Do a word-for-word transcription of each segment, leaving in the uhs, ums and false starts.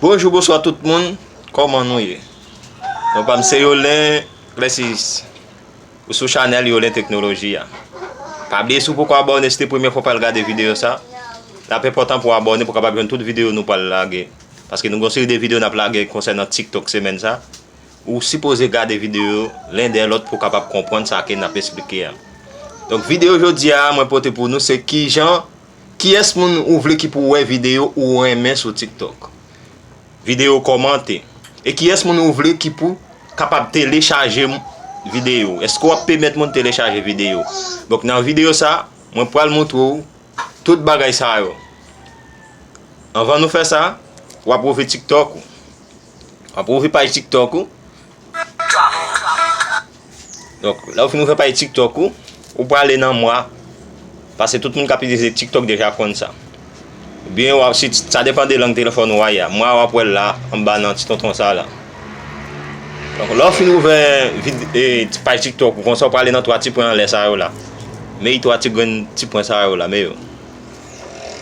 Bonjou, bonswa tout moun, kòman nou ye? Non pa m se Yolen Clessis. Ou sou chanèl Yolen Teknoloji a. Pa bliye si w poko abòne, si se premye fwa w pral gade videyo sa, l ap enpòtan pou w abòne pou w kapab jwenn tout videyo nou pral lage. Paske nou gen yon seri de videyo n ap lage konsènan TikTok semèn sa. Ou sipoze gade videyo len dèyè lòt pou w kapab konprann sa ke n ap esplike a. Donk, videyo jodi a, mwen pote pou nou, se kijan, kiyès moun ou vle ki pou wè videyo ou renmen sou TikTok. Videyo kòmante. E kiyès moun ou vle ki pou kapab telechaje m-, videyo? Èske w ap pèmèt moun telechaje videyo? Donk, nan videyo sa, mwen pral montre w tout bagay sa yo. Anvan nou fè sa, w ap ouvri TikTok ou. W ap ouvri paj TikTok ou. Donk, lè w fin ouvè paj TikTok ou, ou prale nan mwa. Paske tout moun k ap itilize TikTok deja konn sa. Oubyen, w ap, si, sa depann de lang telefòn ou a ye a. Mwa, w ap wè l la, anba nan ti tonton sa la. Donk, lè w fin ouvè vid-, e, ti paj TikTok ou konsa, w prale nan twa ti pwen anlè sa yo la. Men twa ti grenn ti pwen sa yo la, men yo.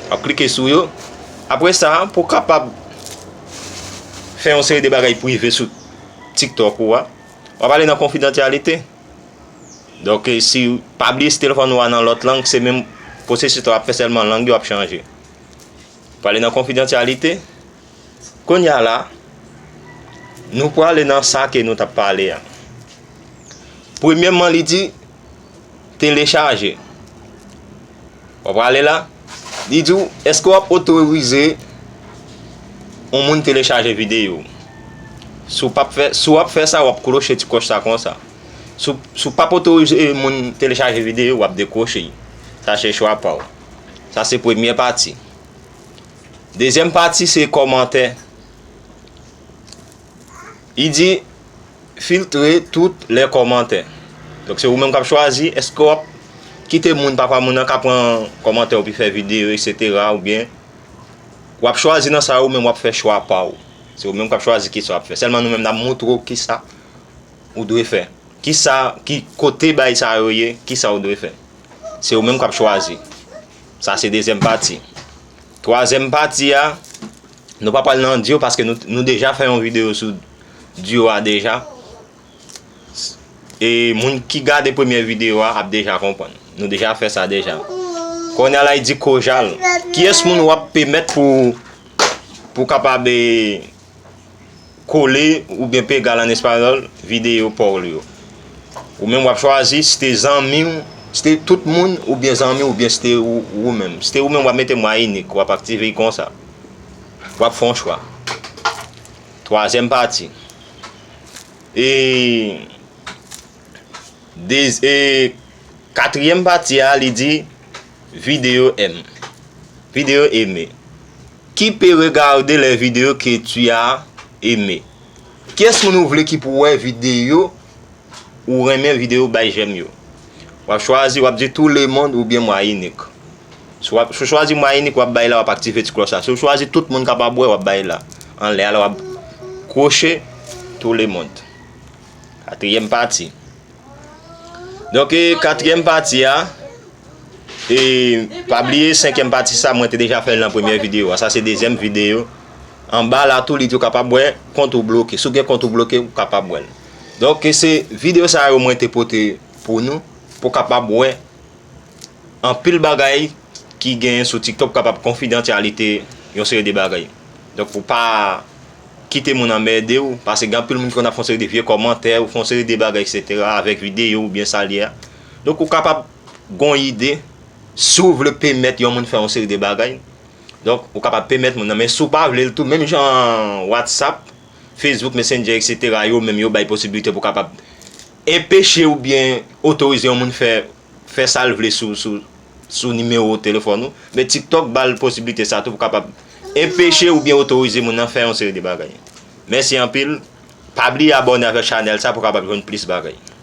W ap klike sou yo. Apre sa, pou w kapab fè yon seri de bagay prive sou TikTok ou a, w ap ale nan konfidansyalite. Donk, e, si, pa bliye si telefòn ou a nan lòt lang, se menm pwosesis la w ap fè, sèlman lang yo ap chanje. W ap ale nan konfidansyalite. Kounye a la, nou prale nan sa ke nou t ap pale a. Premyèman, li di telechaje. W ap prale la, li di w, èske w ap otorize yon moun telechaje videyo w? Si w p ap fè, si w ap fè sa, w ap kloche ti klòch sa konsa. Si w, si w p ap otorize moun telechaje videyo, w ap dekwoche l. Sa se chwa pa w. Sa se premyè pati. Dezyèm pati se kòmantè. Li di filtre tout lè kòmantè. Donk, se ou menm k ap chwazi, èske w ap kite moun, pafwa moun nan ka pran kòmantè w pou fè videyo, etsetera, oubyen w ap chwazi nan sa ou menm w ap fè chwa pa w. Se ou menm k ap chwazi kisa w ap fè. Sèlman nou menm n ap montre w kisa ou dwe fè. Kisa, ki kote bay sa yo ye, kisa ou dwe fè. Se ou menm k ap chwazi. Sa se dezyèm pati. Twazyèm pati a, nou pa pral nan Duo paske nou, nou deja fè yon videyo sou Duo a deja. E moun ki gade premyè videyo a ap deja konprann. Nou deja fè sa deja. Kounye a la, li di kojal. Kiyès moun w ap pèmèt pou, pou kapab, e, kole oubyen pega an espayòl videyo pa w yo? Ou menm w ap chwazi si se zanmi w, si se tout moun oubyen zanmi w oubyen si se ou, ou menm. Si se ou menm, w ap mete mwa inik, w ap aktive l konsa. W ap fè yon chwa. Twazyèm pati. E, de, e, katriyèm pati a, li di videyo M. Videyo eme. Qui peut regarder les vidéos que tu as aimées? Kiyès moun ou vle ki pou wè videyo ou renmen videyo bay jèm yo? W ap chwazi, w ap di tout le monde oubyen mwa inik. Si w ap, si w chwazi mwa inik, w ap bay la, w ap aktive ti klòch la. Si w chwazi tout moun kapab wè, w ap bay la. Anlè a la, w ap kwoche tout le monde. Katriyèm pati. Donk, e, katriyèm pati a, e, pa bliye senkyèm pati sa, mwen te deja fè l nan premyè videyo a. Sa se dezyèm videyo. Anba la tou, li di w kapab wè kont ou bloke. Si w gen kont ou bloke, ou kapab wè l. Donk, e, se videyo sa yo mwen te pote pou nou, pou kapab wè anpil bagay ki genyen sou TikTok kapab konfidansyalite yon seri de bagay. Donk, pou pa kite moun anmède w, paske gen anpil moun ki konn ap fè yon seri de vye kòmantè, ou fè yon seri de bagay, etsetera, avèk videyo oubyen sa l ye a. Donk, ou kapab gon ide, si w vle pèmèt yon moun fè yon seri de bagay, donk, ou kapab pèmèt moun nan, men si w pa vle l tou, menm jan WhatsApp, Facebook Messenger, etsetera, yo menm yo bay posiblite pou kapab enpeche oubyen otorize yon moun fè, fè sa l vle sou, sou, sou nimewo telefòn ou. Men TikTok ba l posiblite sa tou pou kapab enpeche oubyen otorize moun nan fè yon seri de bagay. Mèsi anpil. Pa bliye abòne avèk chanèl sa pou kapab jwenn plis bagay.